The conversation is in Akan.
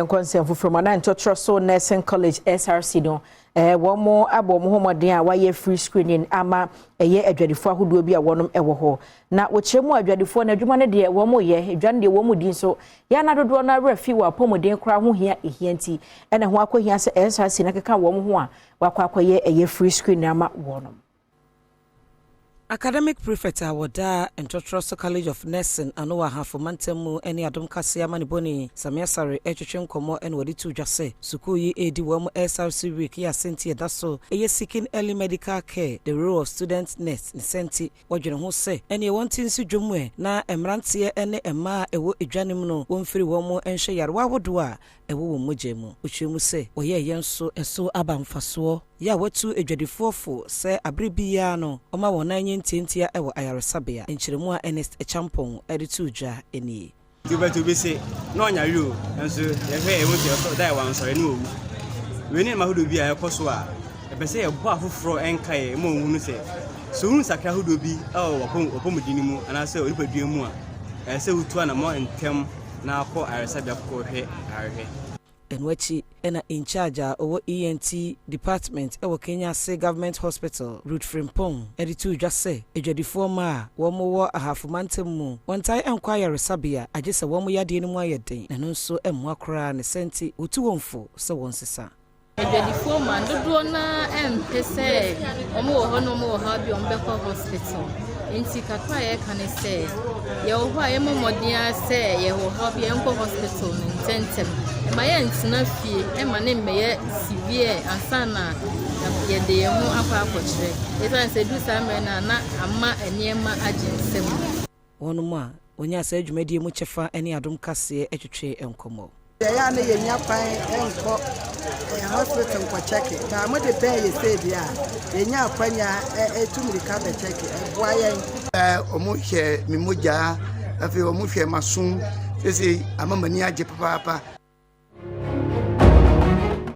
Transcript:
Nkɔnsɛm foforɔ mu na Ntɔtorɔ Nursing College SRC no, wɔn mo abɔ wɔn ho mmɔden a wɔayɛ free screening ama ɛyɛ adwadifoɔ ahodoɔ bi a wɔn wɔ hɔ. Na wɔkyerɛ mu, adwadifoɔ no adwuma no deɛ wɔn yɛ, adwa no deɛ wɔn di nso yɛn adodoɔ no awerɛ fi wɔ apɔmuden koraa ho hia ehia, nti ɛna ho akɔhia sɛ SRC no keka wɔn ho a wakɔ akɔyɛ ɛyɛ free screening ama wɔn. Academic prefect a wɔda Ntɔtorɔ College of Nursing ano wɔ Ahafo mantam mu ne Adom Kaseɛ amanebɔni Samia Sare ɛtwetwe nkɔmmɔ ne wɔde to dwa sɛ sukuu yi ɛredi wɔn SRC Week yɛ asɛnti ɛda so ɛyɛ "Seeking Early Medical Care: The Role of Student Nurse". Ne sɛnti wɔdwene ho sɛ ɛneɛ wɔn ti nso dwom ɛ na mmeranteɛ ne mmaa a ɛwɔ edwa no mu no wɔmfiri wɔn mo nhwɛ yarewa ahodoɔ a ɛwɔ wɔn mogya mu. Wɔkyerɛ mu sɛ wɔyɛ yɛn nso ɛso aba mfasoɔ yɛ a wɔatu adwadifoɔ fo sɛ abere biara no ɔma wɔn nan nyɛ ntiantia ɛwɔ ayaresabea. Nkyerɛmu a Ernest Champɔn ɛde to dwa nie. Nti wobɛte obi se na ɔnyare o, nso yɛhwɛ ɛmu sɛ ɔsɔ da yɛ wansɔre ne owu. Wei ne nneɛma ahodoɔ bi a ɛkɔ so a ɛpɛ sɛ yɛbɔ afoforɔ ɛnka yɛ ma ɔhunu sɛ wohunu sakra ahodoɔ bi ɛwɔ wapɔmuden no mu anaasɛ onipadua mu a, ɛsɛ sɛ wotu anammɔ ntɛm na akɔ ayaresabea kɔhwɛ ayarehwɛ. Ɛno akyi ɛna in charge a ɔwɔ ENT department ɛwɔ Kenyase Government Hospital, Ruth Frimpong, ɛde to dwa sɛ adwadifoɔ ma a wɔn wɔ Ahafo mantam mu wɔntae nkɔ ayaresabea agye sɛ wɔn yadeɛ no mu ayɛ den, na ɛno nso mmoa koraa. Ne sɛnti wɔtu wɔn fo sɛ wɔn sesa. Adwadifoɔ ma dodoɔ naa mpɛ sɛ wɔn wɔ hɔ na wɔn wɔ ha bi wɔn bɛkɔ hospital, nti kakra a yɛka ne sɛ yɛwɔ hɔ a yɛmmɔ mmɔden ara sɛ yɛwɔ ha bi yɛnkɔ hospital no ntɛntɛm, ɛma yɛntena fie ɛma ne mmɛyɛ severe ansa na yɛde yɛn ho akɔ akɔkyerɛ, ɛsiane sɛ edu saa mmerɛ no a na ama nneɛma agye nsam. Wɔn a wɔnya saa dwumadie mu kyɛfa ne Adom Kaseɛ atwitwe nkɔmmɔ. Yɛyɛ a na yɛnya kwan nkɔ hospital nkɔkyɛke baa mode bɛn yɛ sɛ bi a yɛnya akwanya ɛtu mmirika bɛkyɛke, ɛboa yɛn. Ɔmo hwɛ me mogya, afei ɔmo hwɛ m'asom sese ama m'ani agye papaapa.